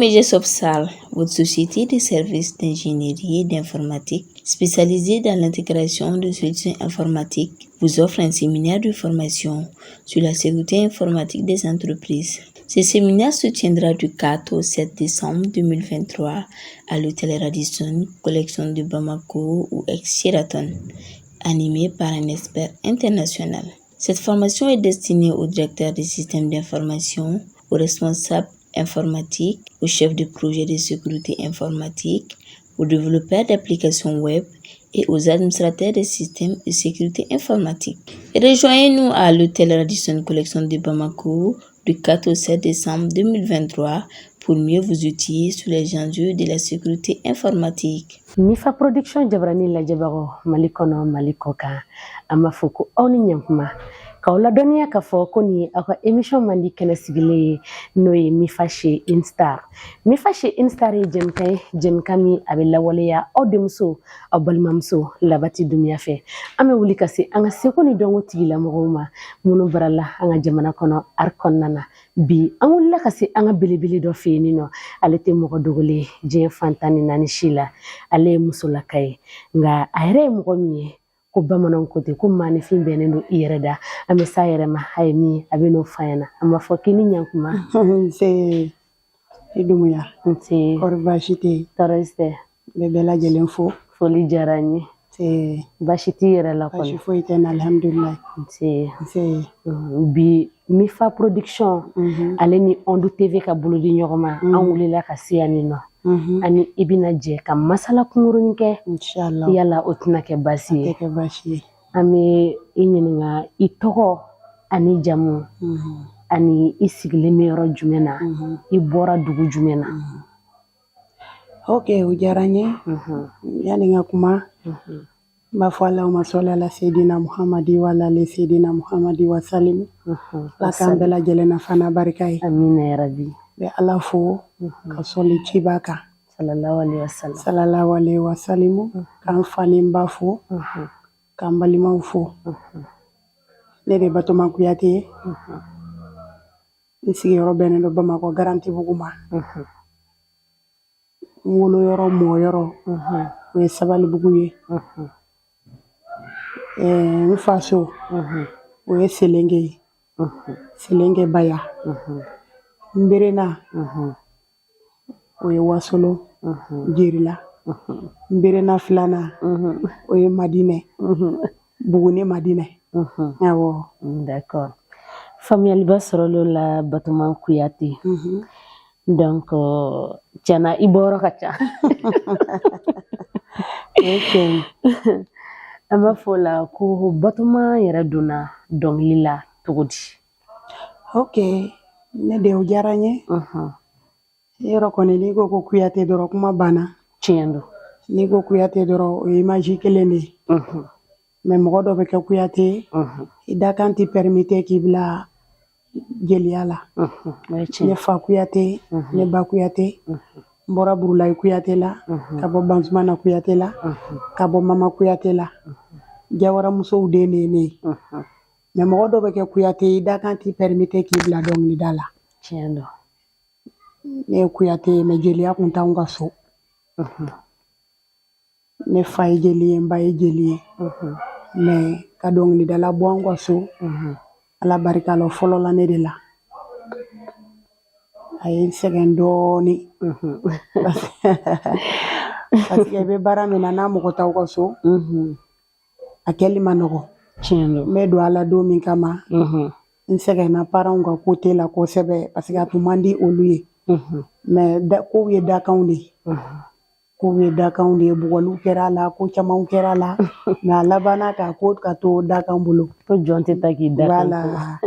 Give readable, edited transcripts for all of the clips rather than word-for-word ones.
Techmedia SARL, votre société de services d'ingénierie et d'informatique spécialisée dans l'intégration de solutions informatiques, vous offre un séminaire de formation sur la sécurité informatique des entreprises. Ce séminaire se tiendra du 4 au 7 décembre 2023 à l'hôtel Radisson, collection de Bamako ou ex-Sheraton, animé par un expert international. Cette formation est destinée aux directeurs des systèmes d'information, aux responsables informatiques, aux chefs de projet de sécurité informatique, aux développeurs d'applications web et aux administrateurs des systèmes de sécurité informatique. Rejoignez-nous à l'hôtel Radisson Collection de Bamako du 4 au 7 décembre 2023 pour mieux vous outiller sur les enjeux de la sécurité informatique. Mifa Production jabarani lajɛbagaw Mali kɔnɔ, Mali kɔ kan, an b'a fɔ ko aw ni ɲankuma, k'aw ladɔnniya k'a fɔ ko nin ye aw ka émission mandi kɛnɛ sigilen ye, n'o ye Mifa chez une star. Mifa chez une star ye jɛmukan ye, jɛmukan min a bɛ lawaleya aw denmuso, aw balimamuso Labati Dumiya fɛ. An bɛ wuli ka se an ka seko ni dɔnko tigilamɔgɔw ma minnu barala an ka jamana kɔnɔ art kɔnɔna na. Bi an wulila ka se an ka belebele dɔ fɛ yen nɔ. Ale tɛ mɔgɔ dogolen ye diɲɛ fan 14 si la. Ale ye musolaka ye, nka a yɛrɛ ye mɔgɔ min ye ko bamananw ko ten ko maanifin bɛnnen don i yɛrɛ da. An bɛ s'a yɛrɛ ma, a ye min ye, a bɛ n'o f'a ɲɛna. An b'a fɔ k'i ni ɲankuma. Nse i Dumuya. Nse. Kɔri baasi tɛ yen? Tɔɔrɔ si tɛ. N bɛ bɛɛ lajɛlen fo. Foli diyara n ye. Nse. Baasi t'i yɛrɛ la? Baasi kɔni foyi tɛ n na, alihamudulilayi. Nse. Nse. Bi Mifa Production ale ni Ondu TV ka bolo di ɲɔgɔn ma, an wulila ka se yan nin nɔ ani i bɛna jɛ ka masala kunkurunin kɛ. Inshallah. Yala o tɛna kɛ baasi A ye? tɛ kɛ baasi ye. An bɛ i ɲininka i tɔgɔ ani jamu ani i sigilen bɛ yɔrɔ jumɛn na, i bɔra dugu jumɛn na? Ok, o diyara n ye. Yani n ka kuma, n b'a fɔ Allahumma sɔli ala seydina Muhamadi wa ala ali seydina Muhamadi wa salim. Ala k'an bɛɛ lajɛlen nafa n'a barika ye. Amina yarabi. N bɛ Ala fo ka sɔli ciba kan. Sallallahu alaihi wasallam. Sallallahu alaihi wa salim. K'an fa ni n ba fo, k'an balimaw fo. Ne de ye Batoma Kuyate ye. N sigiyɔrɔ bɛnnen don Bamakɔ Garantibugu ma. N woloyɔrɔ, mɔyɔrɔ, o ye Sabalibugu ye. N faso, o ye Selenke ye. Selenke Baya. N berenna, o ye Wasolo Jerila. N berenna filanan, o ye Madinɛ. Buguni Madinɛ. Awɔ. D'accord, faamuyaliba sɔrɔla o la, Batoma Kuyate. Donc tiɲɛna i bɔyɔrɔ ka ca. O ye tiɲɛ ye. An b'a fɔ o la ko Batoma yɛrɛ donna dɔnkili la cogo di? Ok, ne de, o diyara n ye. Yɔrɔ kɔni, n'i ko ko Kuyate dɔrɔn, kuma banna. Tiɲɛ don. N'i ko Kuyate dɔrɔn, o ye image kelen de ye. Mais mɔgɔ dɔ bɛ kɛ Kuyate ye, i dakan tɛ permettre k'i bila jeliya la. O ye tiɲɛ. Ne fa Kuyate, ne ba Kuyate, n bɔra Burulayi Kuyate la, ka bɔ Bansumana Kuyate la, ka bɔ Mama Kuyate la. Jawaramusow den de ye ne ye. Mais mɔgɔ dɔ bɛ kɛ Kuyate ye, i dakan t'i permettre k'i bila dɔnkilida la. Tiɲɛ don. Ne ye Kuyate ye, mais jeliya kun t'anw ka so. Ne fa ye jeli ye, n ba ye jeli ye. Mais ka dɔnkilidala bɔ anw ka so, Ala barika la, o fɔlɔla ne de la. A ye n sɛgɛn dɔɔnin. Parce que i bɛ baara min na, n'a mɔgɔ t'aw ka so, a kɛli ma nɔgɔn. Tiɲɛ don. N bɛ don a la don min kama, n sɛgɛnna parents ka côté la kosɛbɛ, parce que a tun man di olu ye. Mais kow ye dakanw de ye. Kow ye dakanw de ye, bugɔliw kɛra a la, ko camanw kɛra a la. Mais a labanna ka ko ka to dakan bolo. Ko jɔn tɛ taa k'i da. Voilà.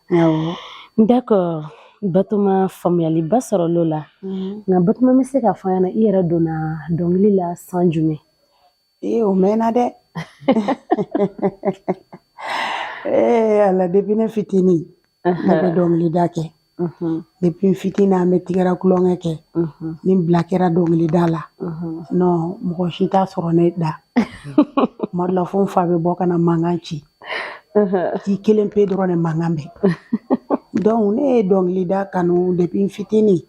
Awɔ. D'accord. Batoma, faamuyaliba sɔrɔla o la. Nka Batoma, bɛ se k'a fɔ an ɲɛna i yɛrɛ donna dɔnkili la san jumɛn? Ee, o mɛnna dɛ. Ee Ala, depuis ne fitinin, ne bɛ dɔnkilida kɛ. Depuis n fitinin, an bɛ tigɛra kulonkɛ kɛ. Ni bila kɛra dɔnkilida la. Non, mɔgɔ si t'a sɔrɔ ne da. Tuma dɔ la, fo n fa bɛ bɔ ka na mankan ci. K'i kelen pe dɔrɔn de mankan bɛ. Donc ne ye dɔnkilida kanu depuis n fitinin.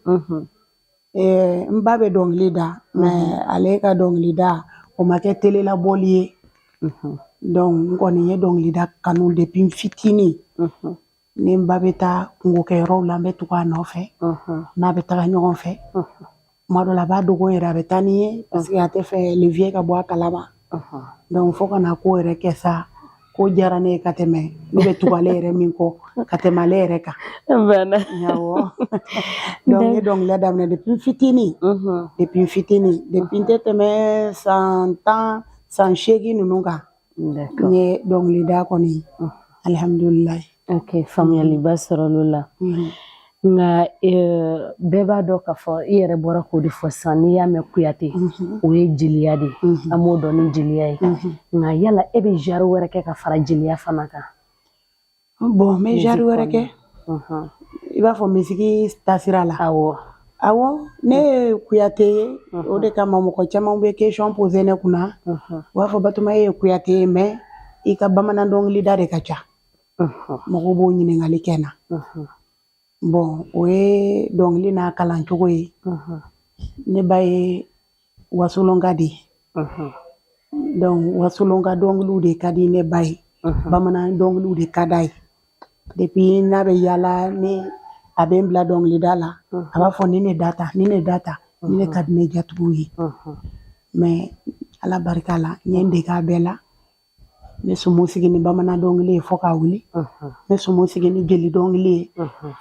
N ba bɛ dɔnkili da, mais ale ka dɔnkili da o ma kɛ télé labɔli ye. Donc n kɔni ye dɔnkilida kanu depuis n fitinin. Ni n ba bɛ taa kungokɛyɔrɔw la, n bɛ tugu a nɔfɛ, n'a bɛ taga ɲɔgɔn fɛ. Tuma dɔ la, a b'a dogo yɛrɛ, a bɛ taa ni ye, parce que a tɛ fɛ le vieux ka bɔ a kalama. Donc fo ka na ko yɛrɛ kɛ sa, ko diyara ne ye ka tɛmɛ ne bɛ tugu ale yɛrɛ min kɔ, ka tɛmɛ ale yɛrɛ kan. Bana. Awɔ, donc n ye dɔnkilida daminɛ depuis n fitinin, depuis n fitinin, depuis n tɛ tɛmɛ san 10, san 8 ninnu kan. N ye dɔnkilida kɔni, alihamudulilayi. Ok, faamuyaliba sɔrɔla o la. Nka bɛɛ b'a dɔn k'a fɔ, i yɛrɛ bɔra k'o de fɔ sisan, n'i y'a mɛn Kuyate, o ye jeliya de ye, an b'o dɔn ni jeliya ye. Nka yala e bɛ genre wɛrɛ kɛ ka fara jeliya fana kan? Bon, n bɛ genre wɛrɛ kɛ, i b'a fɔ musique taasira la? Awɔ. Awɔ, ne ye Kuyate ye, o de kama mɔgɔ caman bɛ question poser ne kunna. U b'a fɔ: Batoma, e ye Kuyate ye, mais i ka bamanan dɔnkilida de ka ca. Mɔgɔw b'o ɲininkali kɛ n na. Bon, o ye dɔnkili n'a kalancogo ye. Ne ba ye Wasolonka de ye, donc Wasolonka dɔnkiliw de ka di ne ba ye, bamanan dɔnkiliw de ka d'a ye. Depuis n'a bɛ yaala, ni a bɛ n bila dɔnkilida la, a b'a fɔ: ni ne da ta, ni ne da ta, ni ne ka di ne jatigiw ye. Mais Ala barika la, n ye n dege a bɛɛ la. N bɛ sumu sigi ni bamanan dɔnkili ye fo k'a wuli, n bɛ sumu sigi ni jeli dɔnkili ye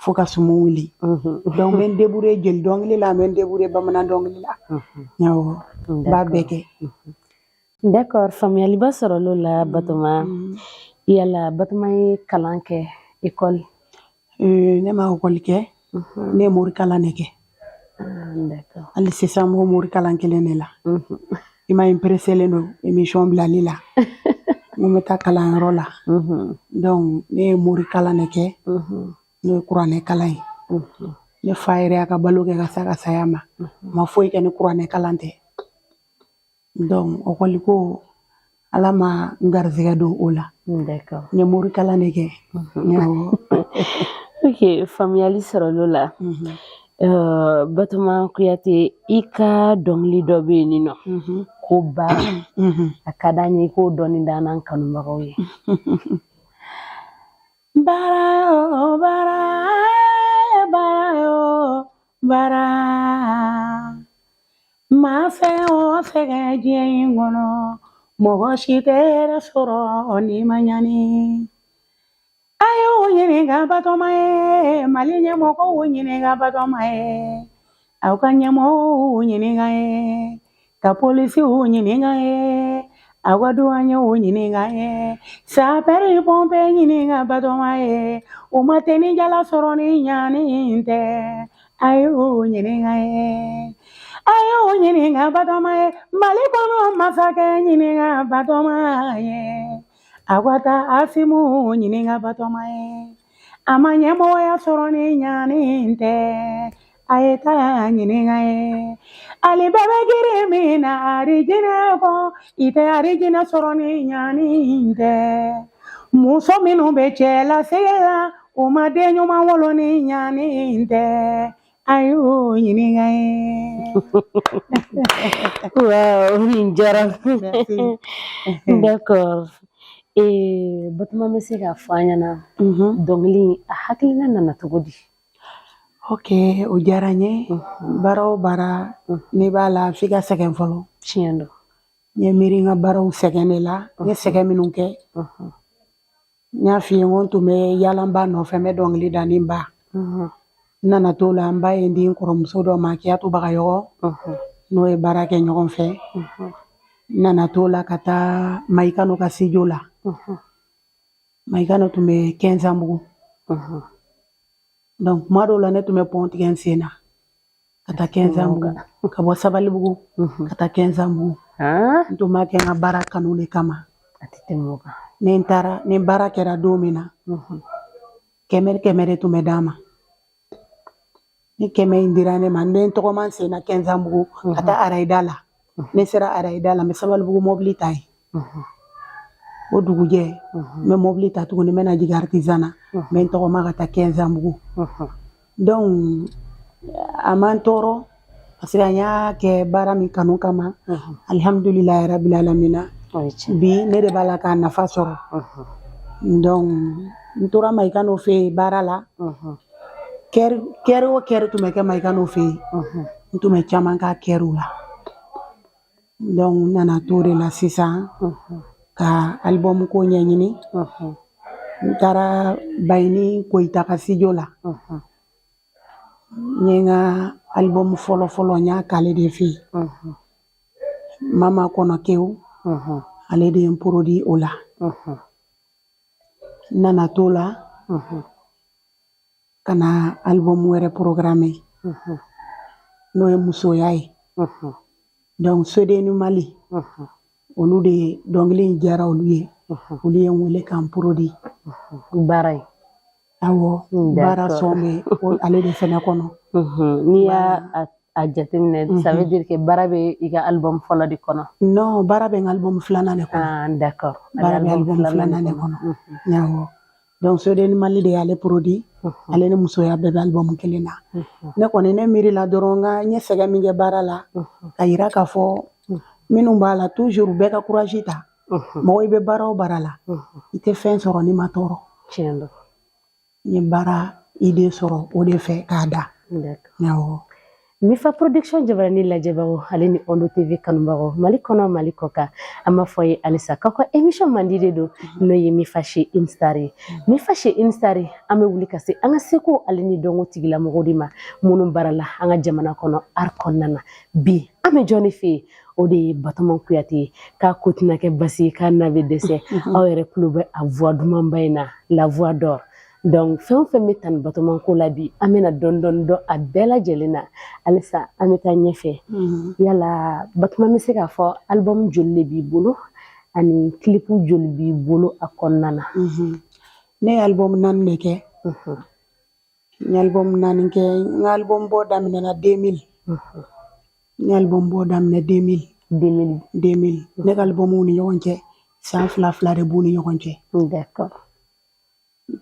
fo ka sumu wuli. Donc n bɛ n débrouiller jeli dɔnkili la, n bɛ n débrouiller bamanan dɔnkili la. Awɔ, n b'a bɛɛ kɛ. D'accord, faamuyaliba sɔrɔla o la. Batoma, yala Batoma ye kalan kɛ école? Ne ma école kɛ, ne ye morikalan de kɛ. Hali sisan n b'o morikalan kelen de la. I ma ye, n pressélen don émission bilali la, n ko n bɛ taa kalanyɔrɔ la. Donc ne ye morikalan de kɛ, n'o ye kuranɛ kalan ye. Ne fa yɛrɛ y'a ka balo kɛ ka s'a ka saya ma, a ma foyi kɛ ni kuranɛ kalan tɛ. Donc école ko, Ala ma n garizigɛ don o la. N ye morikalan de kɛ, awɔ. Ok, faamuyali sɔrɔla o la. Batoma Kuyate, i ka dɔnkili dɔ bɛ yen nɔ ko Baara, a ka d'an ye i k'o dɔɔni d'an n'an kanubagaw ye. Baara o baara, baara o baara, maa sɛgɛn o sɛgɛn diɲɛ in kɔnɔ, mɔgɔ si tɛ hɛrɛ sɔrɔ n'i ma ɲani. A y'o ɲininka Batɔma ye, Mali ɲɛmɔgɔw ɲininka Batɔma ye, aw ka ɲɛmɔgɔw ɲininka ye, ka polisiw ɲininka ye, aw ka douaniers ɲininka ye, sapeur pompier ɲininka Batɔma ye, u ma tenue jala sɔrɔ ni ɲani tɛ. A y'o ɲininka ye, a y'o ɲininka Batɔma ye, Mali kɔnɔ masakɛ ɲininka Batɔma ye, aw ka taa Asimu ɲininka Batɔma ye, a ma ɲɛmɔgɔya sɔrɔ ni ɲani tɛ. A ye taa ɲininka ye, ali bɛɛ bɛ girin min na arijinɛ kɔ, i tɛ arijinɛ sɔrɔ ni ɲani tɛ. Muso minnu bɛ cɛlasigi la, u ma den ɲuman wolo ni ɲani tɛ. A y'o ɲininka ye. Waaw, nin diyara. Merci. D'accord. Batoma bɛ se k'a fɔ an ɲɛna, dɔnkili in, a hakilina nana cogo di? Ok, o diyara n ye. Baara o baara, n'i b'a la, f'i ka sɛgɛn fɔlɔ. Tiɲɛ don. N ye miiri n ka baaraw sɛgɛn de la, n ye sɛgɛn minnu kɛ. N y'a f'i ye, n ko n tun bɛ yaala n ba nɔfɛ, n bɛ dɔnkili da ni n ba. N nana t'o la, n ba ye n di n kɔrɔmuso dɔ ma, Kiyatu Bagayɔgɔ, n'o ye baara kɛ ɲɔgɔn fɛ. N nana t'o la ka taa Mayikano ka studio la. Mayikano tun bɛ Kɛnzanbugu. Donc kuma dɔw la, ne tun bɛ pont tigɛ n sen na ka taa Kɛnzanbugu, ka bɔ Sabalibugu ka taa Kɛnzanbugu. N tun b'a kɛ n ka baara kanu de kama. A tɛ tɛmɛ o kan. Ni n taara, ni baara kɛra don min na, 100 100 de tun bɛ d'a ma. Ni 100 in dira ne ma, n bɛ n tɔgɔma n sen na Kɛnzanbugu ka taa arayida la. Ne sera arayida la, n bɛ Sabalibugu mobili ta yen. O dugujɛ, n bɛ mobili ta tuguni, n bɛ na jigin artisan na, n bɛ n tɔgɔma ka taa Kɛnzanbugu. Donc a man tɔɔrɔ. Parce que an y'a kɛ baara min kanu kama, alihamudulilayi rabil alamina, bi ne de b'a la k'a nafa sɔrɔ. Donc n tora Mayikano fɛ yen baara la. Chœur o chœur tun bɛ kɛ Mayikano fɛ yen, n tun bɛ caman k'a chœurw la. Donc n nana t'o de la sisan ka album ko ɲɛɲini. N taara Bayini Koyita ka studio la. N ye n ka album fɔlɔ fɔlɔ, n y'a k'ale de fɛ yen. Mama Kɔnɔkew, ale de ye n produit o la. N nana t'o la ka na album wɛrɛ programme, n'o ye musoya ye. Donc Sodeni Mali, olu de dɔnkili in diyara olu ye, olu ye n wele ka n produit. Baara in. Awɔ, baara sɔn bɛ ale de fɛnɛ kɔnɔ. N'i y'a a jateminɛ, ça veut dire que baara bɛ i ka album fɔlɔ de kɔnɔ? Non, baara bɛ n ka album filanan de kɔnɔ. Ah, d'accord. Baara bɛ album filanan de kɔnɔ, awɔ. Donc Sodeni Mali de y'ale produit, ale ni musoya bɛɛ bɛ album kelen na. Ne kɔni, ne miiri la dɔrɔn n ka n ye sɛgɛn min kɛ baara la, ka yira k'a fɔ minnu b'a la toujours, bɛɛ ka courage ta. Mɔgɔ, i bɛ baara o baara la, i tɛ fɛn sɔrɔ n'i ma tɔɔrɔ. Tiɲɛ don. N ye baara idée sɔrɔ o de fɛ k'a da. Awɔ. Mifa Production jabarani lajɛbagaw, ale ni Ondo TV kanubagaw, Mali kɔnɔ, Mali kɔ kan, an b'a fɔ ye halisa k'aw ka émission mandi de don, n'o ye Mifa chez une star ye. Mifa chez une star, an bɛ wuli ka se an ka seko ale ni dɔnko tigilamɔgɔw de ma, minnu baara la an ka jamana kɔnɔ art kɔnɔna na. Bi an bɛ jɔn de fɛ yen? O de ye Batoma Kuyate ye. K'a ko tɛna kɛ basi ye, k'a na bɛ dɛsɛ. Aw yɛrɛ tulo bɛ a voix dumanba in na, la voix d'or. Donc fɛn o fɛn bɛ tani Batoma ko la bi, an bɛna dɔɔni dɔɔni dɔn a bɛɛ lajɛlen na. Halisa an bɛ taa ɲɛfɛ. Yala Batoma bɛ se k'a fɔ album joli de b'i bolo ani clip joli b'i bolo a kɔnɔna na? Ne ye album 4 de kɛ. N ye album 4 kɛ. N ka album bɔ daminɛna 2000. N ye album bɔ daminɛ 2000. 2000. 2000. Ne ka albumw ni ɲɔgɔn cɛ, san fila fila de b'u ni ɲɔgɔn cɛ.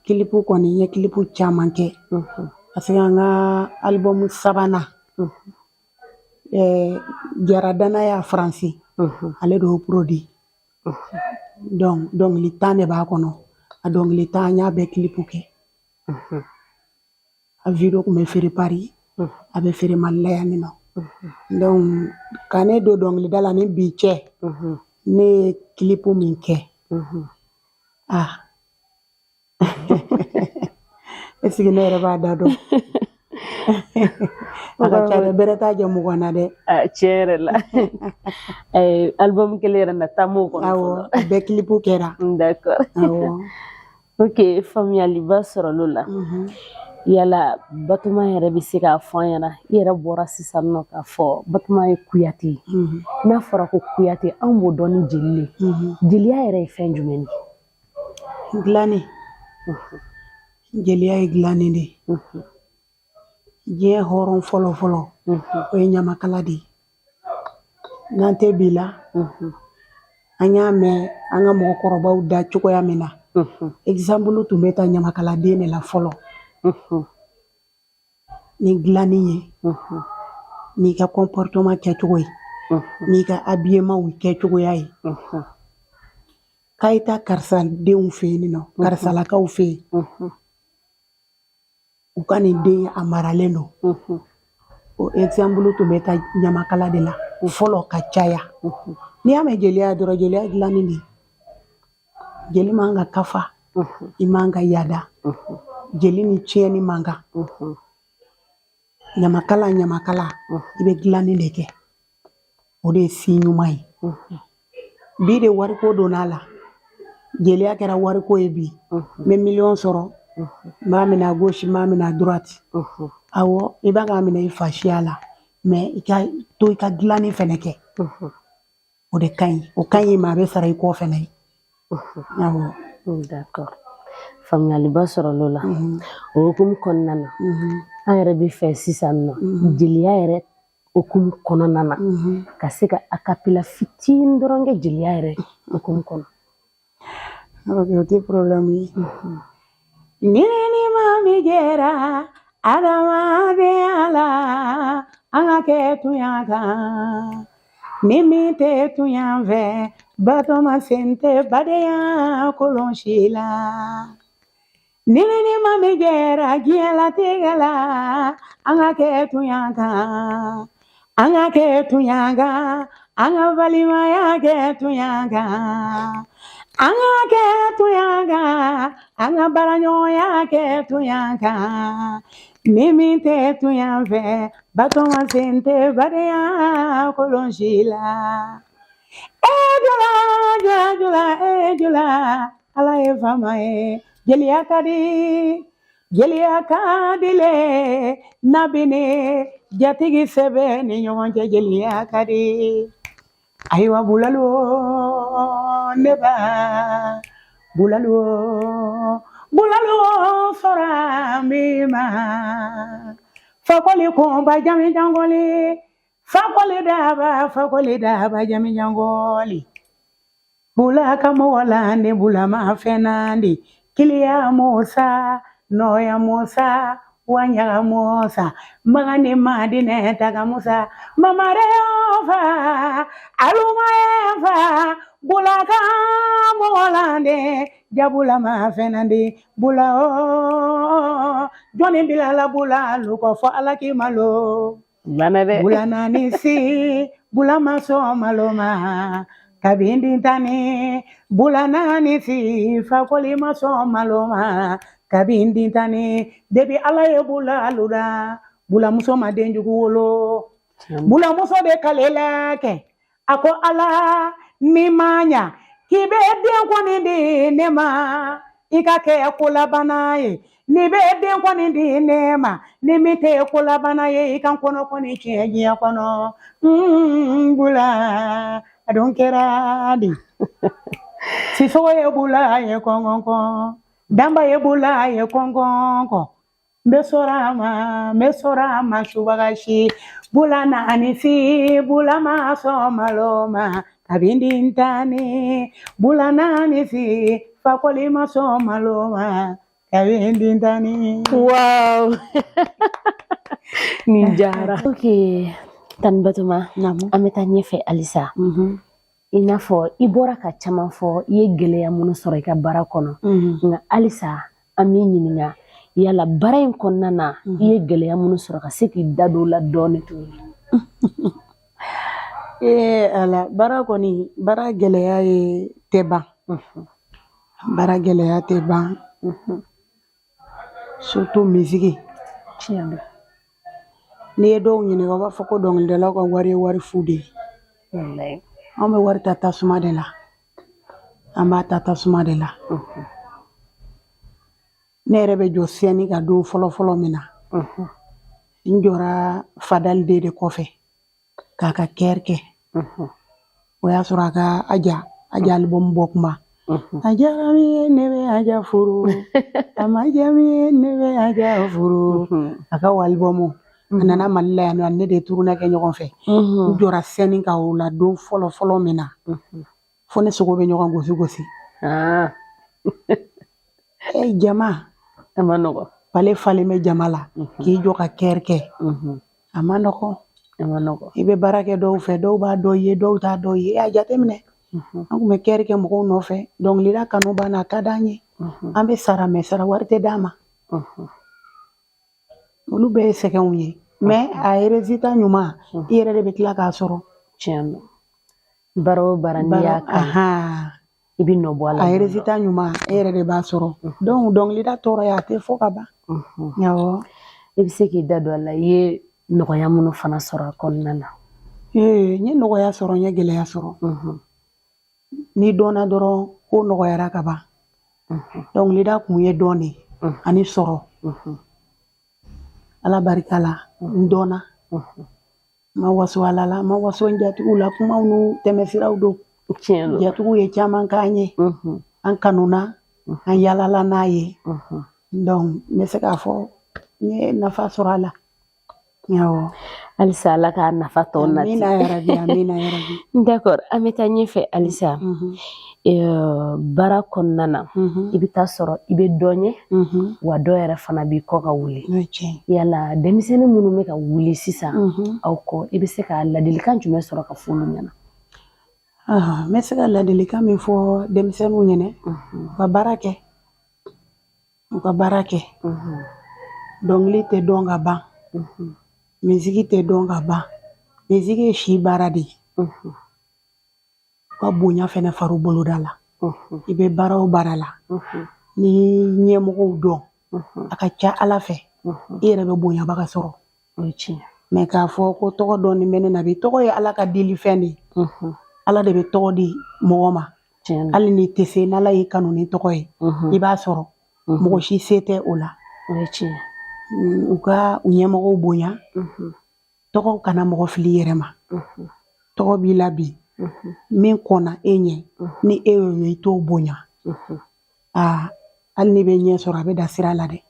Clip kɔni, n ye clip caman kɛ. Parce que an ka album sabanan, Jara Danaya Faransi, ale de y'o produit. Donc dɔnkili 10 de b'a kɔnɔ. A dɔnkili 10, n y'a bɛɛ clip kɛ. A vidéo tun bɛ feere Paris, a bɛ feere Mali la yan nɔ. Donc ka ne don dɔnkilida la ni bi cɛ, ne ye clip min kɛ, ah, est ce que ne yɛrɛ b'a da dɔn? A ka ca dɛ, bɛrɛ t'a jɛ 20 na dɛ. Tiɲɛ yɛrɛ la, album kelen yɛrɛ na taa m'o kɔnɔ. Awɔ, a bɛɛ clip kɛra. D'accord. Awɔ. Ok, faamuyaliba sɔrɔla o la. Yala Batoma yɛrɛ bɛ se k'a fɔ an ɲɛna, i yɛrɛ bɔra sisan nɔ k'a fɔ Batoma ye Kuyate ye. N'a fɔra ko Kuyate, anw b'o dɔn ni jeli de ye. Jeliya yɛrɛ ye fɛn jumɛn de ye? Dilanni. Jeliya ye dilanni de ye. Diɲɛ hɔrɔn fɔlɔ fɔlɔ, o ye ɲamakala de ye. N'an tɛ bi la, an y'a mɛn an ka mɔgɔkɔrɔbaw da cogoya min na, exemple tun bɛ ta ɲamakaladen de la fɔlɔ ni dilanni ye, n'i ka comportement kɛcogo ye, n'i ka habillement kɛcogoya ye. K'a ye taa karisa denw fɛ yen nɔ, karisalakaw fɛ yen, u ka nin den a maralen don. O exemple tun bɛ ta ɲamakala de la fɔlɔ ka caya. N'i y'a mɛn jeliya dɔrɔn, jeliya dilanni de. Jeli man ka kafa, i man ka yada, jeli ni tiɲɛni man kan. Ɲamakala, ɲamakala, i bɛ dilanni de kɛ, o de ye si ɲuman ye. Bi de wariko donna a la, jeliya kɛra wariko ye. Bi n bɛ miliyɔn sɔrɔ, n b'a minɛ à gauche, n b'a minɛ à droite. Awɔ, i b'a k'a minɛ i fasiya la, mais i ka to i ka dilanni fɛnɛ kɛ, o de ka ɲi. O ka ɲi i ma, a bɛ sara i kɔ fɛnɛ ye. Awɔ. D'accord, faamuyaliba sɔrɔla o la. O hukumu kɔnɔna na, an yɛrɛ bɛ fɛ sisan nɔ, jeliya yɛrɛ hukumu kɔnɔna na, ka se ka acapella fitinin dɔrɔn kɛ jeliya yɛrɛ hukumu kɔnɔ. Ok, o tɛ problème ye. Ni ne ni maa min jɛra adamadenya la, An ka kɛ tuɲa kan. Ni min tɛ tuɲa fɛ, Batɔma sen tɛ badenya kolon si la. Ni ne ni maa min jɛra diɲɛlatigɛ la, an ka kɛ tuɲa kan. An ka kɛ tuɲa kan, an ka balimaya kɛ tuɲa kan. An ka kɛ tuɲa kan, an ka baaraɲɔgɔnya kɛ tuɲa kan. Ni min tɛ tuɲa fɛ, Batɔma sen tɛ badenya kolon si la. E jula, jula, jula, e jula, Ala ye faama ye. Jeliya ka di, jeliya ka di le, n'a bɛ ne jatigi sɛbɛ ni ɲɔgɔn cɛ, jeliya ka di. Ayiwa bulalu ne ba bulalu bulalu sɔrɔ min ma fakɔli kunba jami jangɔli fakɔli daba fakɔli daba jami jangɔli Bula ka mɔgɔ la ni bula ma fɛn na di kiliya musa nɔya musa waɲaga musa magani madinɛ taga musa mamare fa alumaye fa bula ka mɔgɔ la de jabula ma fɛn na di bula o jɔnni bilala bula lukɔ fɔ ala k'i malo Bana dɛ. Bula naani si bula ma sɔn malo ma kabini dintani bula naani si fakɔli ma sɔn malo ma kabini dintani depi ala ye bula luda bulamuso ma denjugu wolo bulamuso de kalela kɛ a ko ala ni ma ɲa k'i bɛ den kɔni di ne ma i ka kɛ kolabana ye n'i bɛ den kɔni di ne ma ni min tɛ kolabana ye i ka n kɔnɔ kɔni tiɲɛ diɲɛ kɔnɔ bula a don kɛra di sisogo ye bula ye kɔngɔnkɔn danba ye bula ye kɔngɔnkɔn n bɛ sɔrɔ a ma n bɛ sɔrɔ a ma subagasi bula naani si bula ma sɔn malo ma kabini dintani bula naani si fakɔli ma sɔn malo ma kabini dintani. Wow! Nin diyara. Ok, Tani Batoma, an bɛ taa ɲɛfɛ halisa. I n'a fɔ i bɔra ka caman fɔ i ye gɛlɛya minnu sɔrɔ i ka baara kɔnɔ nka halisa an b'i ɲininka yala baara in kɔnɔna na i ye gɛlɛya minnu sɔrɔ ka se k'i da don o la dɔɔnin tuguni. Ee ala baara kɔni baara gɛlɛya ye tɛ ban baara gɛlɛya tɛ ban surtout misiki tiɲɛ don n'i ye dɔw ɲininka u b'a fɔ ko dɔnkilidalaw ka wari ye wari fu de ye walayi anw bɛ wari ta tasuma de la an b'a ta tasuma de la ne yɛrɛ bɛ jɔ scène kan don fɔlɔ fɔlɔ min na n jɔra Fadali de de kɔfɛ k'a ka chœur kɛ o y'a sɔrɔ a ka aja aja album bɔ kuma a diyara min ye ne bɛ aja furu a ma diya min ye ne bɛ aja furu a ka o album a nana mali la yan nɔ ne de ye tournée kɛ ɲɔgɔn fɛ n jɔra scène kan o la don fɔlɔ fɔlɔ min na fo ne sogo bɛ ɲɔgɔn gosi gosi e jama a ma nɔgɔ palais falen bɛ jama la k'i jɔ ka chœur kɛ a ma nɔgɔ a ma nɔgɔ i bɛ baara kɛ dɔw fɛ dɔw b'a dɔn i ye dɔw t'a dɔn i ye a jateminɛ an tun bɛ chœur kɛ mɔgɔw nɔfɛ dɔnkilida kanu b'an na a ka d'an ye an bɛ sara mais sara wari tɛ d'an ma olu bɛɛ ye sɛgɛnw ye mais a résultat ɲuman i yɛrɛ de bɛ tila k'a sɔrɔ tiɲɛ don baara o baara n'i y'a kanu i bɛ nɔ bɔ a la a résultat ɲuman e yɛrɛ de b'a sɔrɔ donc dɔnkilida tɔɔrɔya a tɛ fɔ ka ban awɔ i bɛ se k'i da don a la i ye nɔgɔya minnu fana sɔrɔ a kɔnɔna na ee n ye nɔgɔya sɔrɔ n ye gɛlɛya sɔrɔ n'i dɔnna dɔrɔn ko nɔgɔyara ka ban dɔnkilida kun ye dɔn de ani sɔrɔ ala barika la n dɔnna n ma waso ala la n ma waso n jatigiw la kumaw n'u tɛmɛsiraw don jatigiw ye caman k'an ye an kanuna an yalala n'a ye donc n bɛ se k'a fɔ n ye nafa sɔrɔ a la awɔ halisa ala k'a nafa tɔ nati amina yarabi amina yarabi d'accord an bɛ taa ɲɛfɛ halisa. Baara kɔnɔna na, i bɛ taa sɔrɔ i bɛ dɔ ɲɛ, wa dɔ yɛrɛ fana b'i kɔ ka wuli. Yala denmisɛnnin minnu bɛ ka wuli sisan aw kɔ, i bɛ se ka ladilikan jumɛn sɔrɔ ka f'olu ɲɛna? N bɛ se ka ladilikan min fɔ denmisɛnninw ɲɛna, u ka baara kɛ, u ka baara kɛ. Dɔnkili tɛ dɔn ka ban, misiki tɛ dɔn ka ban. Misiki ye si baara de ye. U ka bonya fɛnɛ far'u boloda la. I bɛ baara o baara la, ni ɲɛmɔgɔw dɔn, a ka ca Ala fɛ, i yɛrɛ bɛ bonyabaga sɔrɔ. Mais k'a fɔ ko tɔgɔ dɔɔni bɛ ne na bi, tɔgɔ ye Ala ka dilifɛn de ye. Ala de bɛ tɔgɔ di mɔgɔ ma. Hali n'i tɛ se, n'Ala y'i kanu ni tɔgɔ ye, i b'a sɔrɔ. Mɔgɔ si se tɛ o la. U ka u ɲɛmɔgɔw bonya. Tɔgɔ kana mɔgɔ fili i yɛrɛ ma. Tɔgɔ b'i la bi, min kɔnna e ɲɛ, ni e y'o ye, i t'o bonya. Aa, hali n'i bɛ ɲɛ sɔrɔ, a bɛ da sira la dɛ.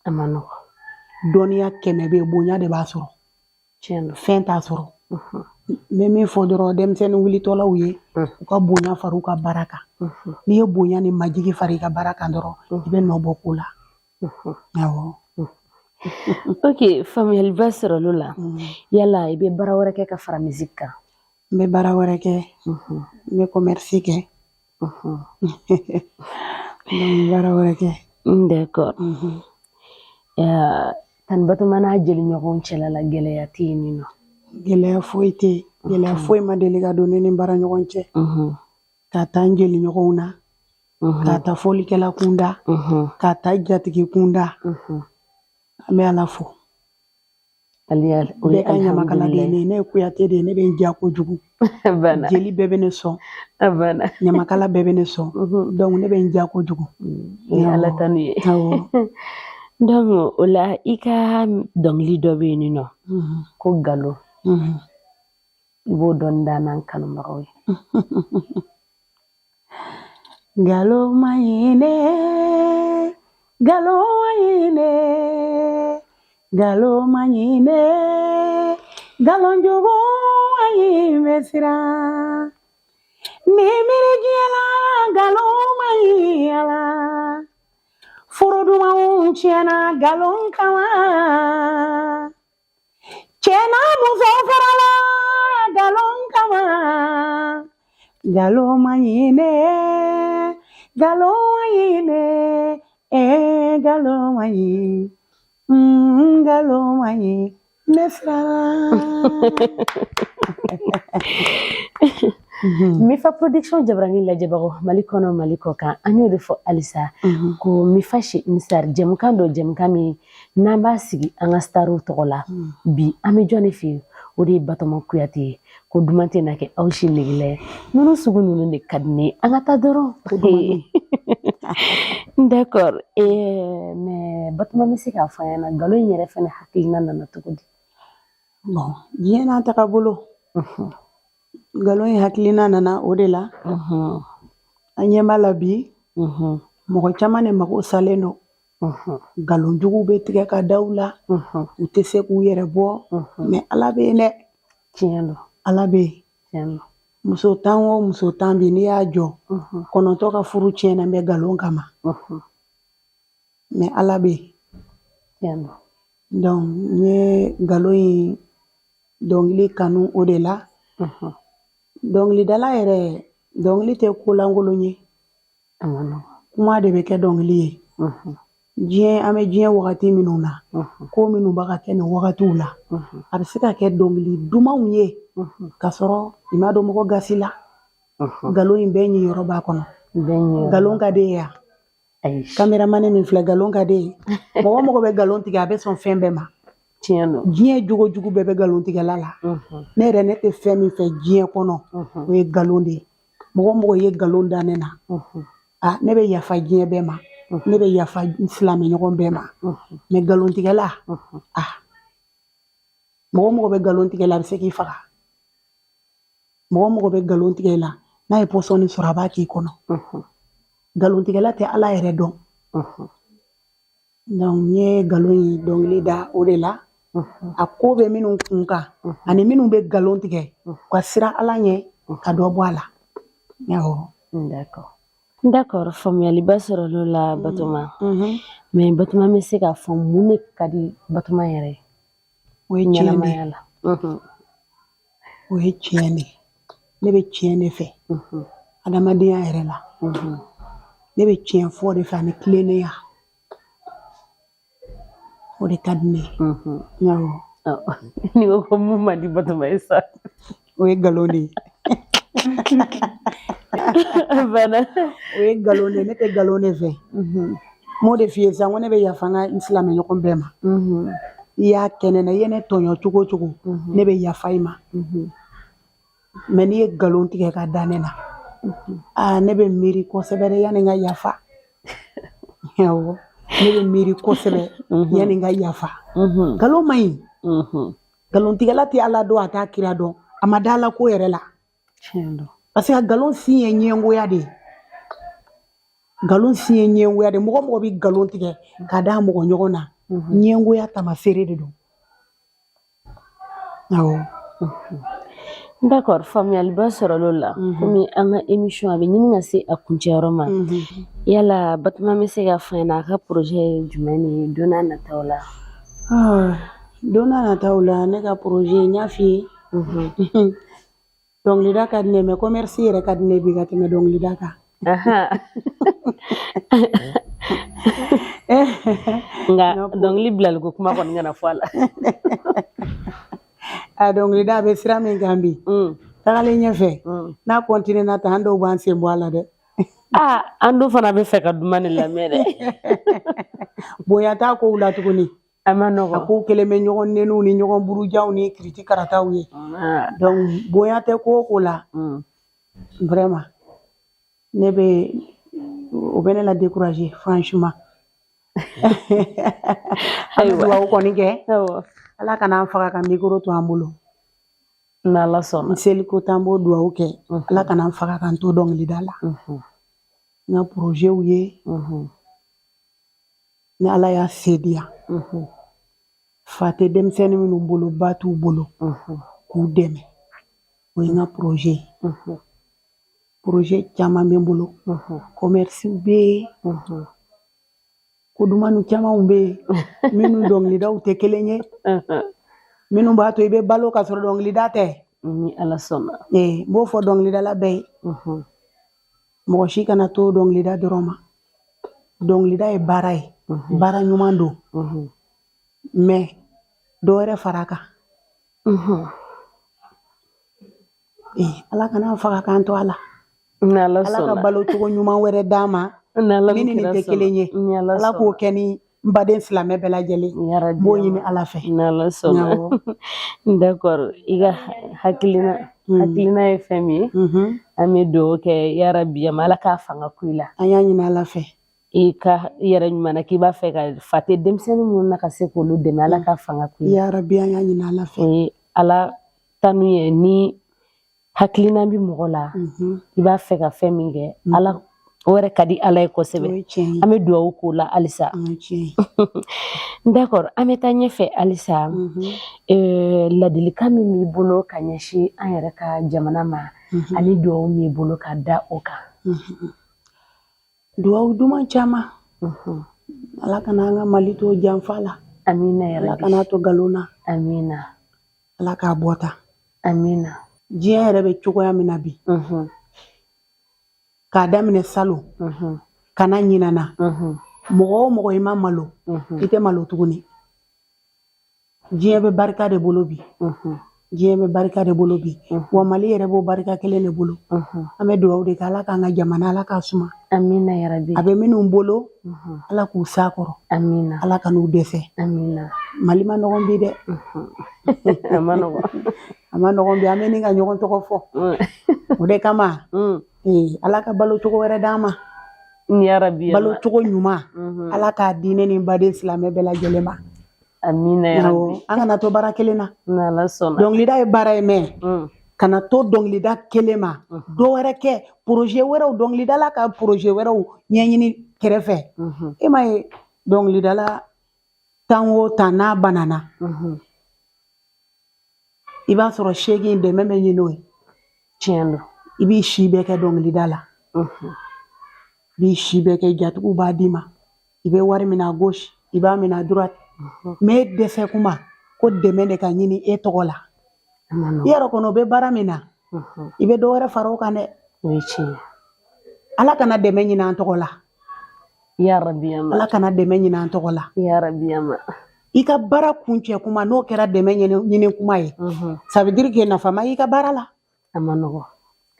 A ma nɔgɔn. Dɔnniya 100 bɛ yen, bonya de b'a sɔrɔ, fɛn t'a sɔrɔ. N bɛ min fɔ dɔrɔn denmisɛnnin wulitɔlaw ye, u ka bonya fara u ka baara kan. N'i ye bonya ni majigi fara i ka baara kan dɔrɔn, i bɛ nɔ bɔ ko la. Awɔ. Ok, faamuyaliba sɔrɔla o la. Yala i bɛ baara wɛrɛ kɛ ka fara misiki kan? N bɛ baara wɛrɛ kɛ, n bɛ commerce kɛ. N bɛ baara wɛrɛ kɛ. D'accord. Tani Batoma n'a jeliɲɔgɔnw cɛla la, gɛlɛya tɛ yen nɔ? Gɛlɛya foyi tɛ yen. Gɛlɛya foyi ma deli ka don ne ni baara ɲɔgɔn cɛ. K'a ta n jeliɲɔgɔnw na, k'a ta fɔlikɛla kunda, k'a ta jatigi kunda, an bɛ Ala fo. Bɛɛ ka ɲamakaladen ne ye Kuyate de ye, ne bɛ n ja kojugu. Jeli bɛɛ bɛ ne sɔn, ɲamakala bɛɛ bɛ ne sɔn, donc ne bɛ n ja kojugu. Ala tanu ye. Donc o la, i ka dɔnkili dɔ bɛ yen nɔ ko Galo, i b'o dɔɔni da n'an kanubagaw ye. Galo ma ɲi dɛ, galo ma ɲi dɛ, galo ma ɲi dɛ, galon jugu ma ɲi, bɛ siran ni miiri diɲɛ la, galo ma ɲi a la. Furu dumanw tiɲɛna galon kama, cɛ n'a muso farala galon kama. Galo ma ɲi dɛ, galo ma ɲi dɛ, galo ma ɲi, galo ma ɲi, ne siran. Mifa Production jabarani lajɛbagaw Mali kɔnɔ, Mali kɔ kan, an y'o de fɔ halisa ko Mifa chez une star, jɛmukan dɔ, jɛmukan min n'an b'a sigi an ka starw tɔgɔ la. Bi an bɛ jɔn de fɛ yen? O de ye Batoma Kuyate ye. Ko duman tɛ na kɛ aw si negela ye, ninnu sugu ninnu de ka di ne ye. An ka taa dɔrɔn. D'accord. Mais Batoma, bɛ se k'a fɔ an ɲɛna, nkalon in yɛrɛ fɛnɛ hakilina nana cogo di? Bon, diɲɛ n'a taga bolo, nkalon in hakilina nana o de la. An ɲɛ b'a la bi, mɔgɔ caman de mago salen don. Nkalon jugu bɛ tigɛ ka da u la, u tɛ se k'u yɛrɛ bɔ. Mais Ala bɛ yen dɛ. Tiɲɛ don. Ala bɛ yen. Muso 10 o muso 10 bi, n'i y'a jɔ, 9 ka furu tiɲɛna bɛ nkalon kama. Mais Ala bɛ yen. Donc n ye nkalon in dɔnkili kanu o de la. Dɔnkilidala yɛrɛ, dɔnkili tɛ ko lankolon ye, kuma de bɛ kɛ dɔnkili ye. Diɲɛ, an bɛ diɲɛ wagati minnu na, ko minnu b'a ka kɛ nin wagatiw la, a bɛ se ka kɛ dɔnkili dumanw ye k'a sɔrɔ i ma don mɔgɔ gasi la. Nkalon in bɛɛ ɲiyɔrɔ b'a kɔnɔ. Nkalon ka di ye yan? Caméraman min filɛ, nkalon ka di ye. Mɔgɔ mɔgɔ bɛ nkalon tigɛ, a bɛ sɔn fɛn bɛɛ ma. Diɲɛ jogo jugu bɛɛ bɛ nkalon tigɛla la. Ne yɛrɛ, ne tɛ fɛn min fɛ diɲɛ kɔnɔ, o ye nkalon de ye. Mɔgɔ mɔgɔ ye nkalon da ne na, a ne bɛ yafa diɲɛ bɛɛ ma, ne bɛ yafa n silamɛɲɔgɔn bɛɛ ma. Mais nkalontigɛla, a mɔgɔ mɔgɔ bɛ nkalon tigɛ la, a bɛ se k'i faga. Mɔgɔ mɔgɔ bɛ nkalon tigɛ la, n'a ye pɔsɔni sɔrɔ, a b'a k'i kɔnɔ. Nkalontigɛla tɛ Ala yɛrɛ dɔn. Donc n ye nkalon in dɔnkili da o de la. A ko bɛ minnu kun kan ani minnu bɛ nkalon tigɛ, u ka siran Ala ɲɛ ka dɔ bɔ a la. Awɔ. D'accord. D'accord, faamuyaliba sɔrɔla o la Batoma. Mais Batoma bɛ se k'a fɔ mun de ka di Batoma yɛrɛ ye O ye tiɲɛ de ye. ɲɛnamaya la? O ye tiɲɛ de ye. Ne bɛ tiɲɛ de fɛ adamadenya yɛrɛ la. Ne bɛ tiɲɛ fɔ de fɛ ani tilennenya. O de ka di ne ye. Awɔ. N'i ko ko mun man di Batoma ye sa? O ye nkalon de ye. Bana. O ye nkalon de ye. Ne tɛ nkalon de fɛ. N m'o de f'i ye sisan, ko ne bɛ yafa n ka n silamɛ ɲɔgɔn bɛɛ ma. I y'a kɛ ne na, i ye ne tɔɲɔ cogo o cogo, ne bɛ yafa i ma. Mais n'i ye nkalon tigɛ ka da ne na, aa, ne bɛ miiri kosɛbɛ dɛ yanni n ka yafa. Awɔ, ne bɛ miiri kosɛbɛ yanni n ka yafa. Nkalon man ɲi. Nkalontigɛla tɛ Ala dɔn, a t'a kira dɔn, a ma da Ala ko yɛrɛ la. Tiɲɛ don. Parce que nkalon sin ye ɲɛngoya de ye. Nkalon sin ye ɲɛngoya de ye. Mɔgɔ mɔgɔ bɛ nkalon tigɛ ka da mɔgɔ ɲɔgɔn na, ɲɛngoya tamaseere de don. Awɔ. D'accord, faamuyaliba sɔrɔla o la. Komi an ka émission a bɛ ɲini ka se a kuncɛyɔrɔ ma. Yala Batoma bɛ se ka fɔ an ɲɛna a ka projet ye jumɛn de ye don n'a nataw la? Don n'a nataw la, ne ka projet, n y'a f'i ye. Dɔnkilida ka di ne ye, mais commerce yɛrɛ ka di ne ye bi ka tɛmɛ dɔnkilida kan. Nka dɔnkili bilali ko kuma kɔni kana fɔ a la. A dɔnkilida bɛ sira min kan bi, tagalen ɲɛfɛ, n'a continuer na tan, an dɔw b'an sen bɔ a la dɛ. Aa, an dun fana bɛ fɛ ka duman de lamɛn dɛ. Bonya t'a kow la tuguni. A ma nɔgɔn. A kow kɛlen bɛ ɲɔgɔn neniw ni ɲɔgɔn burujaw ni kiriti karataw ye. Donc bonya tɛ ko o ko la, vraiment, ne bɛ o bɛ ne la décourager franchement. An bɛ dugawu kɔni kɛ. Ala kana an faga ka micro to an bolo. N'Ala sɔnna. N seliko t'an b'o dugawu kɛ. Ala kana an faga k'an to dɔnkilida la. N ka projet ye, ni Ala y'a se di yan, fa tɛ denmisɛnnin minnu bolo, ba t'u bolo, k'u dɛmɛ, o ye n ka projet ye. Projet caman bɛ n bolo. Commerce bɛ yen, ko dumanw camanw bɛ yen minnu dɔnkilidaw tɛ kelen ye, minnu b'a to i bɛ balo ka sɔrɔ dɔnkilida tɛ. Ni Ala sɔnna. N b'o fɔ dɔnkilidala bɛɛ ye. Mɔgɔ si kana to dɔnkilida dɔrɔn ma. Dɔnkilida ye baara ye, baara ɲuman don, mais dɔ wɛrɛ fara a kan. Ala kana an faga k'an to a la. N'Ala Ala ka sɔnna. balo cogo ɲuman wɛrɛ d'an ma N'Ala min ni nin tɛ kelen ye. Ni Ala Ala k'o kɛ ni n baden silamɛ bɛɛ lajɛlen. Yarabi. N b'o ɲini Ala fɛ. N'Ala sɔnna. Awɔ. D'accord, i ka hakilina ye fɛn min ye, an bɛ dugawu kɛ yarabi ama Ala k'a fanga ku i la. An y'a ɲini Ala fɛ. I ka i yɛrɛ ɲuman na k'i b'a fɛ ka fa tɛ denmisɛnnin minnu na ka se k'olu dɛmɛ, Ala k'a fanga ku i la. Yarabi, an y'a ɲini Ala fɛ. O ye Ala tanu ye ni hakilina bɛ mɔgɔ la, i b'a fɛ ka fɛn min kɛ, Ala o yɛrɛ ka di Ala ye kosɛbɛ. O ye tiɲɛ ye. An bɛ dugawu k'o la halisa. O ye tiɲɛ ye. D'accord, an bɛ taa ɲɛfɛ halisa. Ladilikan min b'i bolo ka ɲɛsin an yɛrɛ ka jamana ma, ani dugawu min b'i bolo ka da o kan? Dugawu duman caman. Ala kana an ka Mali to janfa la. Amina Ala yarabi. kana to nkalon na. Amina. Ala k'a bɔ ta. Amina. Diɲɛ yɛrɛ bɛ cogoya min na bi, k'a daminɛ salon ka na ɲinan na, mɔgɔ o mɔgɔ i ma malo, i tɛ malo tuguni. Diɲɛ bɛ barika de bolo bi. Diɲɛ bɛ barika de bolo bi. Wa Mali yɛrɛ b'o barika kelen de bolo. An bɛ dugawu de kɛ, Ala k'an ka jamana, Ala k'a suma. Amina yarabi. A bɛ minnu bolo, Ala k'u s'a kɔrɔ. Amina. Ala ka n'u dɛsɛ. Amina. Mali ma nɔgɔn bi dɛ. A ma nɔgɔn. A ma nɔgɔn bi, an bɛ ni ka ɲɔgɔn tɔgɔ fɔ. O de kama, Ala ka balo cogo wɛrɛ d'an ma. Yarabi. Balo cogo ɲuman, Ala k'a di ne ni n baden silamɛ bɛɛ lajɛlen ma. Amina yarabi. An kana to baara kelen na. N'Ala sɔnna. Dɔnkilida ye baara ye, mais kana to dɔnkilida kelen ma, dɔ wɛrɛ kɛ, projet wɛrɛw, dɔnkilidala ka projet wɛrɛw ɲɛɲini kɛrɛfɛ. E m'a ye, dɔnkilidala tan o tan n'a banana, i b'a sɔrɔ 8 dɛmɛ bɛ ɲini o ye. Tiɲɛ don. I b'i si bɛɛ kɛ dɔnkilida la. B'i si bɛɛ kɛ, jatigiw b'a d'i ma, i bɛ wari minɛ à gauche, i b'a minɛ à droite, mais e dɛsɛ kuma ko dɛmɛ de ka ɲini e tɔgɔ la. I yɛrɛ kɔnɔ, o bɛ baara min na, i bɛ dɔ wɛrɛ fara o kan dɛ. O ye tiɲɛ. Ala kana dɛmɛ ɲini an tɔgɔ la. Ya rabi. Ala kana dɛmɛ ɲini an tɔgɔ la. Ya rabi. I ka baara kuncɛ kuma, n'o kɛra dɛmɛ ɲini kuma ye, ça veut dire que nafa ma y'i ka baara la. A ma nɔgɔ.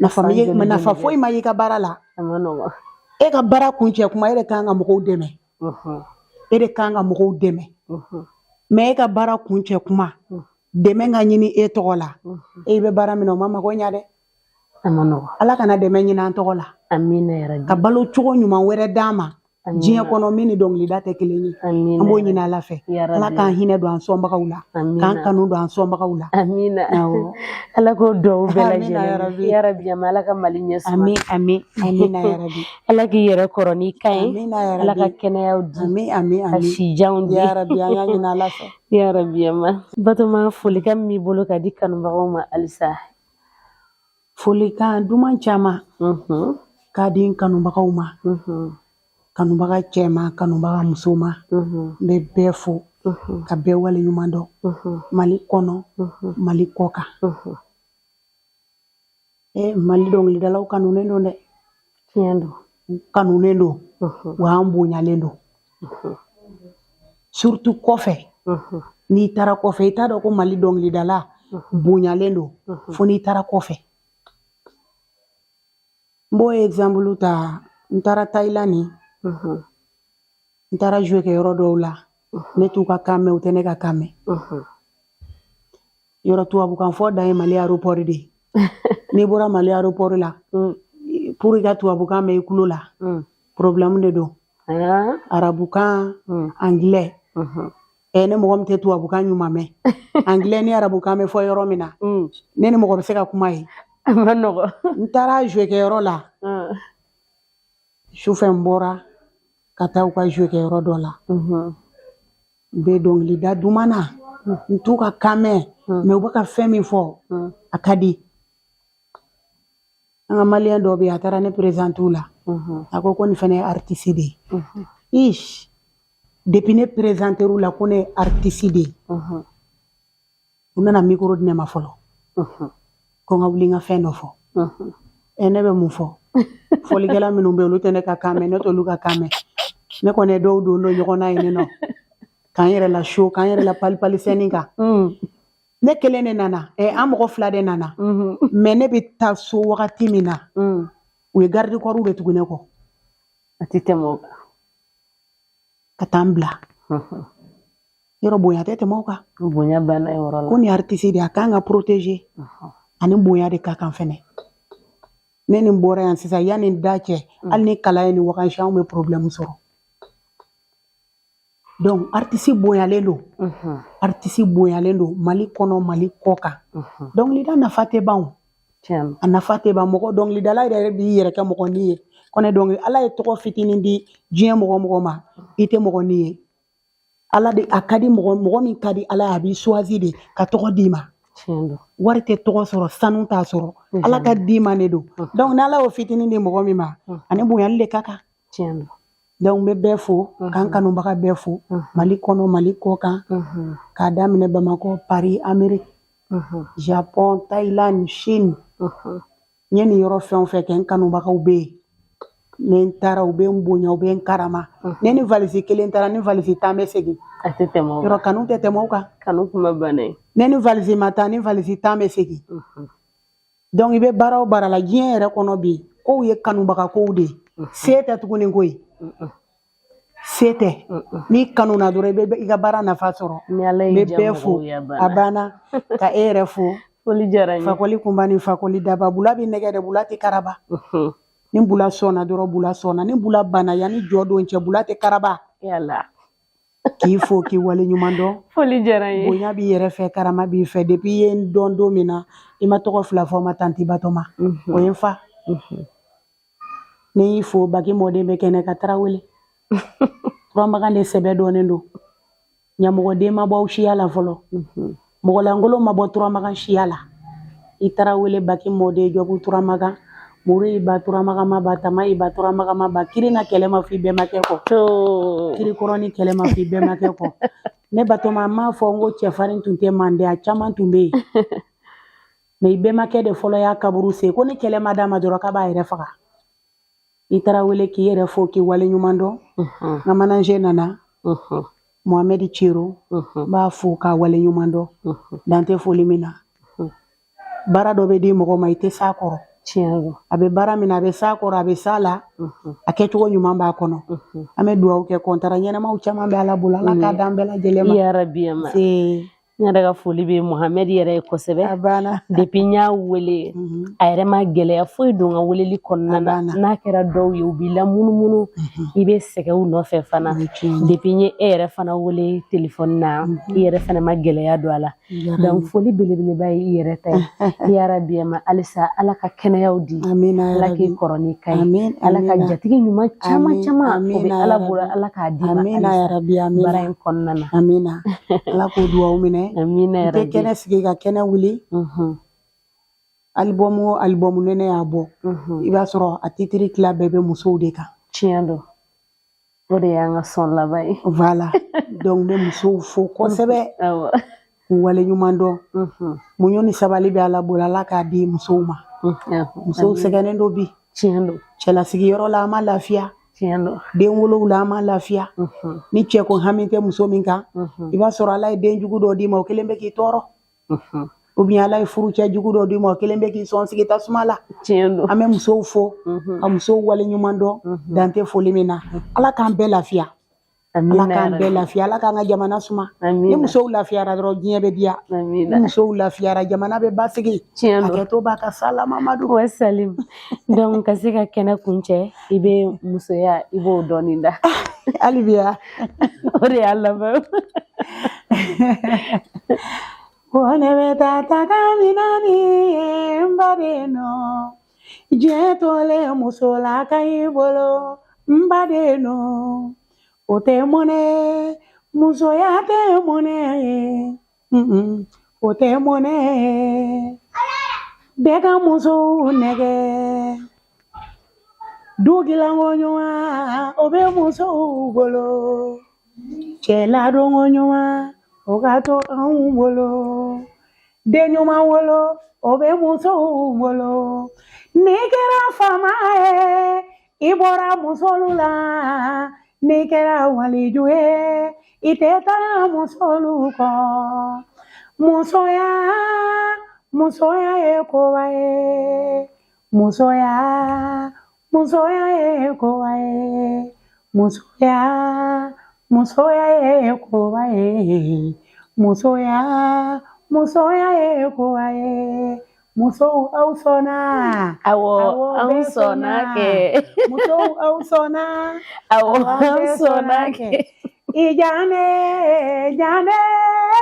Nafa foyi ma y'i ka baara la. A ma nɔgɔ. E ka baara kuncɛ kuma, e de kan ka mɔgɔw dɛmɛ, e de kan ka mɔgɔw dɛmɛ, mais e ka baara kuncɛ kuma, dɛmɛ ka ɲini e tɔgɔ la, e bɛ baara min na, o ma mago ɲa dɛ. A ma nɔgɔ. Ala kana dɛmɛ ɲini an tɔgɔ la. Amina yarabi. Ka balo cogo ɲuman wɛrɛ d'an ma diɲɛ kɔnɔ min ni dɔnkilida tɛ kelen ye, an b'o ɲini Ala fɛ. Ala k'an hinɛ don an sɔnbagaw la, k'an kanu don an sɔnbagaw la. Amina. Ala k'o duwawu bɛɛ lajɛlen yarabi. Ama Ala ka Mali ɲɛ suma. Ami ami, amina yarabi. Ala k'i yɛrɛ kɔrɔ n'i ka ɲi. Ala ka kɛnɛyaw di. Ami ami. Ka sijanw di. Yarabi, an y'a ɲini Ala fɛ. Yarabi. Ama Batoma, folikan min b'i bolo ka di kanubagaw ma halisa? Folikan duman caman k'a di n kanubagaw ma, kanubaga cɛman, kanubaga musoman, n bɛ bɛɛ fo ka bɛɛ wale ɲuman dɔn, Mali kɔnɔ, Mali kɔ kan. Mali dɔnkilidalaw kanunen don dɛ. Tiɲɛ don. Kanunen don wa, an bonyalen don, surtout kɔfɛ. N'i taara kɔfɛ, i t'a dɔn ko Mali dɔnkilidala bonyalen don fo n'i taara kɔfɛ. N b'o exemple ta: n taara Thaïlande, n taara jouer kɛ yɔrɔ dɔw la, ne t'u ka kan mɛn, u tɛ ne ka kan mɛn. Yɔrɔ tubabukan fɔ dan ye Mali aéroport de ye. N'i bɔra Mali aéroport la, pour i ka tubabukan mɛn i tulo la, problème de don. Arabukan, anglais, ne mɔgɔ min tɛ tubabukan ɲuman mɛn, anglais ni arabukan bɛ fɔ yɔrɔ min na, ne ni mɔgɔ bɛ se ka kuma yen? A ma nɔgɔ. N taara jouer kɛ yɔrɔ la sufɛ, n bɔra ka taa u ka jouer kɛ yɔrɔ dɔ la, n bɛ dɔnkilida duman na, n t'u ka kan mɛn, mais u bɛ ka fɛn min fɔ, a ka di. An ka malien dɔ bɛ yen, a taara ne présenter u la, a ko ko nin fana ye artiste de ye. Ish, depuis ne présenter u la ko ne ye artiste de ye, u nana micro di ne ma fɔlɔ ko n ka wuli n ka fɛn dɔ fɔ. Ne bɛ mun fɔ? Fɔlikɛla minnu bɛ yen, olu tɛ ne ka kan mɛn, ne t'olu ka kan mɛn. Ne kɔni ye dɔw don ɲɔgɔn na yen nɔ k'an yɛrɛ la show, k'an yɛrɛ la palipali scène kan. Ne kelen de nana, an mɔgɔ fila de nana, mais ne bɛ taa so wagati min na, u ye garde corps de tugu ne kɔ. A tɛ tɛmɛ o kan. Ka taa n bila yɔrɔ. Bonya tɛ tɛmɛ o kan. Bonya banna yɔrɔ la. Ko nin artiste de, a kan ka protéger, ani bonya de ka kan fɛnɛ. Ne nin bɔra yan sisan, yanni n da cɛ, hali ni kalan ye nin wagati, anw bɛ problème sɔrɔ. Donc artiste bonyalen don, artiste bonyalen don Mali kɔnɔ, Mali kɔ kan. Dɔnkilida nafa tɛ ban o. A nafa tɛ ban. Mɔgɔ dɔnkilidala yɛrɛ b'i yɛrɛ kɛ mɔgɔ ni ye kɔnɛ. Dɔnkili, Ala ye tɔgɔ fitinin di diɲɛ mɔgɔ mɔgɔ ma, i tɛ mɔgɔ ni ye. Ala de a ka di mɔgɔ, mɔgɔ min ka di Ala ye, a b'i choisi de ka tɔgɔ d'i ma. Wari tɛ tɔgɔ sɔrɔ, sanu t'a sɔrɔ, Ala ka d'i ma de don. Donc ni Ala y'o fitinin di mɔgɔ min ma, ani bonyali de ka kan. Donc n bɛ bɛɛ fo, k'an kanubaga bɛɛ fo, Mali kɔnɔ, Mali kɔ kan, k'a daminɛ Bamakɔ, Paris, Amérique, Japon, Thaïlande, Chine. N ye nin yɔrɔ fɛn o fɛn kɛ, n kanubagaw bɛ yen. Ni n taara, u bɛ n bonya, u bɛ n karama. Ne ni valise kelen taara, ni valise 10 bɛ segin. A tɛ tɛmɛ o. Yɔrɔ kanu tɛ tɛmɛ o kan. Kanu kuma banna ye. Ne ni valise ma taa, ni valise 10 bɛ segin. Donc i bɛ baara o baara la diɲɛ yɛrɛ kɔnɔ bi, kow ye kanubaga kow de ye, se tɛ tuguni koyi, se tɛ. N'i kanu na dɔrɔn, i bɛ i ka baara nafa sɔrɔ. Ni Ala N y'i bɛ diya bɛɛ fo. mɔgɔw ye, a A banna. banna. Ka e yɛrɛ fo. Foli diyara n ye. Fakɔli kunba ni fakɔli daba, bula bɛ nɛgɛ dɛ, bula tɛ karaba. Ni bula sɔnna dɔrɔn, bula sɔnna. Ni bula banna, yanni jɔ don cɛ, bula tɛ karaba. Yala. K'i fo, k'i wale ɲuman dɔn. Foli diyara n ye. Bonya b'i yɛrɛ fɛ, karama b'i fɛ. Depuis i ye n dɔn don min na, i ma tɔgɔ fila fɔ ma, tanti Batoma, o ye n fa. Ne y'i fo, baki mɔden bɛ kɛnɛ ka Tarawele Turamagan de sɛbɛ dɔnnen don. Ɲamɔgɔden ma bɔ aw siya la fɔlɔ, mɔgɔlankolon ma bɔ Turamagan siya la. I Tarawele, baki mɔden, Jɔbu Turamagan, Muru y'i ba turamagan ba, tama y'i ba turamagan ba, kiri na kɛlɛ ma f'i bɛnbakɛ kɔ. Kiri kɔrɔ ni kɛlɛ ma f'i bɛnbakɛ kɔ. Ne Batoma, n m'a fɔ n ko cɛfarin tun tɛ mande, a caman tun bɛ yen, mais i bɛnbakɛ de fɔlɔ y'a kaburu sen ko ni kɛlɛ ma d'a ma dɔrɔn k'a b'a yɛrɛ faga. I taara wele k'i yɛrɛ fo k'i wale ɲuman dɔn. N ka manager nana, Mohamed Cero, n b'a fo k'a wale ɲuman dɔn, dan tɛ foli min na. Baara dɔ bɛ di mɔgɔ ma, i tɛ s'a kɔrɔ. Tiɲɛ don. A bɛ baara min na, a bɛ s'a kɔrɔ, a bɛ s'a la, a kɛcogo ɲuman b'a kɔnɔ. An bɛ dugawu kɛ, contrat ɲɛnamaw caman bɛ Ala bolo, Ala k'a d'an bɛɛ lajɛlen ma. Yarabi ma. Se. N yɛrɛ ka foli bɛ Mohamed yɛrɛ ye kosɛbɛ. A banna. Depuis n y'a wele, a yɛrɛ ma gɛlɛya foyi don n ka weleli kɔnɔna na. N'a kɛra dɔw ye, u b'i lamunumunu, i bɛ sɛgɛn u nɔfɛ fana. Depuis n ye e yɛrɛ fana wele telefɔni na, i yɛrɛ fana ma gɛlɛya don a la. Donc foli belebeleba ye i yɛrɛ ta ye. Yarabi ma, halisa Ala ka kɛnɛyaw di, Ala k'i kɔrɔ ni ka ye, Ala ka jatigi ɲuman caman caman, o bɛ Ala bolo, Ala k'a d'i ma halisa baara in kɔnɔna na. Amina, Ala k'o duwawu minɛ. Amina. N tɛ kɛnɛ sigi ka kɛnɛ wuli. Album o album ne y'a bɔ, i b'a sɔrɔ a titre tila bɛɛ bɛ musow de kan. Tiɲɛ don, o de y'an ka son laban ye. Voilà, donc n bɛ musow fo kosɛbɛ k'u wale ɲuman dɔn. Muɲu ni sabali bɛ Ala bolo, Ala k'a di musow ma. Musow sɛgɛnnen don bi. Tiɲɛ don. Cɛlasigiyɔrɔ la, an ma lafiya. Tiɲɛ don. Den wolow la, an ma lafiya. Ni cɛ ko hami tɛ muso min kan, i b'a sɔrɔ Ala ye den jugu dɔ d'i ma, o kelen bɛ k'i tɔɔrɔ, ou bien Ala ye furucɛ jugu dɔ d'i ma, o kelen bɛ k'i sɔn sigi tasuma la. Tiɲɛ don. An bɛ musow fo ka musow wale ɲuman dɔn, dan tɛ foli min na. Ala k'an bɛɛ lafiya, Ala k'an bɛɛ lafiya, Ala k'an ka jamana suma. Ni musow lafiyara dɔrɔn, diɲɛ bɛ diya. Ni musow lafiyara, jamana bɛ basigi. Hakɛto b'a ka sala Mamadu. Wa salim. Donc ka se ka kɛnɛ kuncɛ, i bɛ musoya, i b'o dɔɔnin da. Hali bi ya. O de y'a laban. Ko ne bɛ taa taga min na ni ye, n baden nɔ, diɲɛ tolen muso la ka i bolo, n baden nɔ, o tɛ mɔnɛ, musoya tɛ mɔnɛ ye, o tɛ mɔnɛ. Bɛɛ ka musow nɛgɛ, du dilanko ɲuman, o bɛ musow bolo, cɛ ladonko ɲuman, o ka to anw bolo, den ɲuman wolo, o bɛ musow bolo. N'i kɛra faama ye, i bɔra musolu la. N'i kɛra waliju ye, i tɛ taa musolu kɔ. Musoya, musoya ye koba ye. Musoya, musoya ye koba ye. Musoya, musoya ye koba ye. Musoya, musoya ye koba ye. Musow, aw sɔnna? Awɔ, anw sɔnna kɛ. Musow, aw sɔnna? Awɔ, anw sɔnna kɛ. I jane jane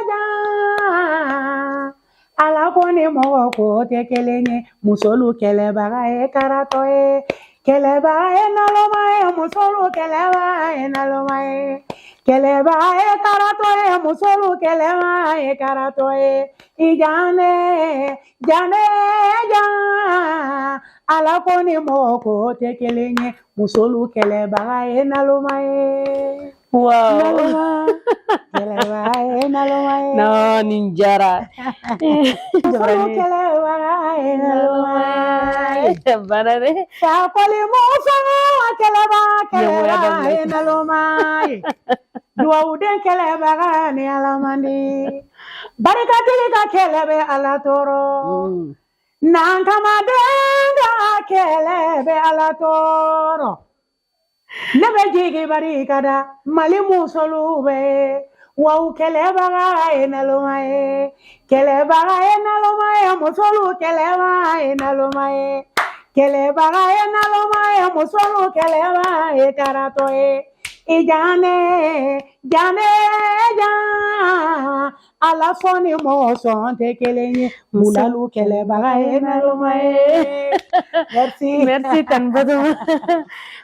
jan, Ala ko ni mɔgɔ ko tɛ kelen ye. Musolu kɛlɛbaga ye karatɔ ye, kɛlɛbaga ye naloma ye. Musolu kɛlɛbaga ye naloma ye, kɛlɛbaga ye karatɔ ye. Musolu kɛlɛbaga ye karatɔ ye. I jane jane jan, Ala ko ni mɔgɔ ko tɛ kelen ye. Musolu kɛlɛbaga ye naloma ye. Wow. Naloma kɛlɛbaga ye naloma ye. Non, nin diyara. Musolu kɛlɛbaga ye naloma ye. Bana dɛ. Fakoli muso kɛlɛbaga, kɛlɛbaga ye naloma ye. Duwawuden kɛlɛbaga ni Ala man di. Barikatigi ka kɛlɛ bɛ Ala tɔɔrɔ. Nankamaden ka kɛlɛ bɛ Ala tɔɔrɔ. Ne bɛ jigi barika da Mali musolu bɛɛ, wa u kɛlɛbaga ye naloma ye, kɛlɛbaga ye naloma ye. Musolu kɛlɛbaga ye naloma ye, kɛlɛbaga ye naloma ye. Musolu kɛlɛbaga ye karatɔ ye. I jane Jane jan Ala sɔn ni mɔgɔ sɔn tɛ kelen ye bulalu kɛlɛbaga ye naloma ye. Merci. Merci Tani Batoma.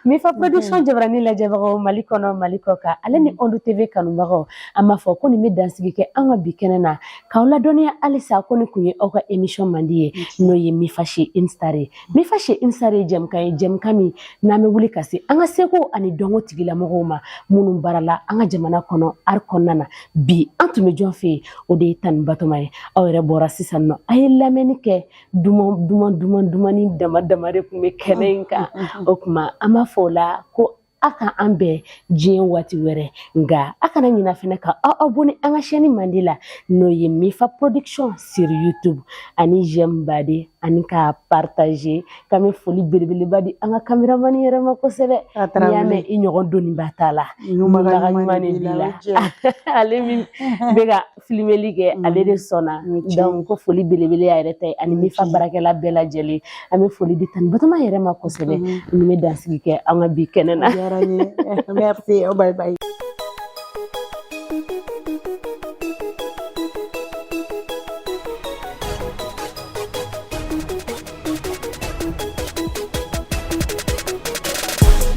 Mifa Production jabarani lajɛbagaw Mali kɔnɔ, Mali kɔ kan, ale ni Onde TV kanubagaw, an b'a fɔ ko nin bɛ dansigi kɛ an ka bi kɛnɛ na k'aw ladɔnniya halisa ko nin kun ye aw ka émission mandi ye, n'o ye Mifa chez une star ye. Mifa chez une star ye jɛmukan ye, jɛmukan min n'an bɛ wuli ka se an ka seko ani dɔnko tigilamɔgɔw ma minnu baarala an ka jamana kɔnɔ art kɔnɔna na. Bi an tun bɛ jɔn fɛ yen? O de ye Tani Batoma ye. Aw yɛrɛ bɔra sisan nɔ, a ye lamɛnni kɛ, duman duman duman dumani dama dama de tun bɛ kɛnɛ in kan. O tuma an b'a fɔ o la ko a ka an bɛn diɲɛ waati wɛrɛ, nka a kana ɲina fɛnɛ ka aw abonné an ka chaîne mandi la, n'o ye Mifa Production sur YouTube, ani j'aime baden ani ka partager. K'an bɛ foli belebeleba di an ka caméraman yɛrɛ ma kosɛbɛ. N'i y'a mɛn i ɲɔgɔn doniba t'a la, ɲumanbaga ɲuman de b'i la. Ale min bɛ ka filimeli kɛ, ale de sɔnna. Donc ko foli belebele y'a yɛrɛ ta ye ani Mifa baarakɛla bɛɛ lajɛlen. An bɛ foli di Tani Batoma yɛrɛ ma kosɛbɛ. Nin bɛ dansigi kɛ an ka bi kɛnɛ na. Merci, bye bye.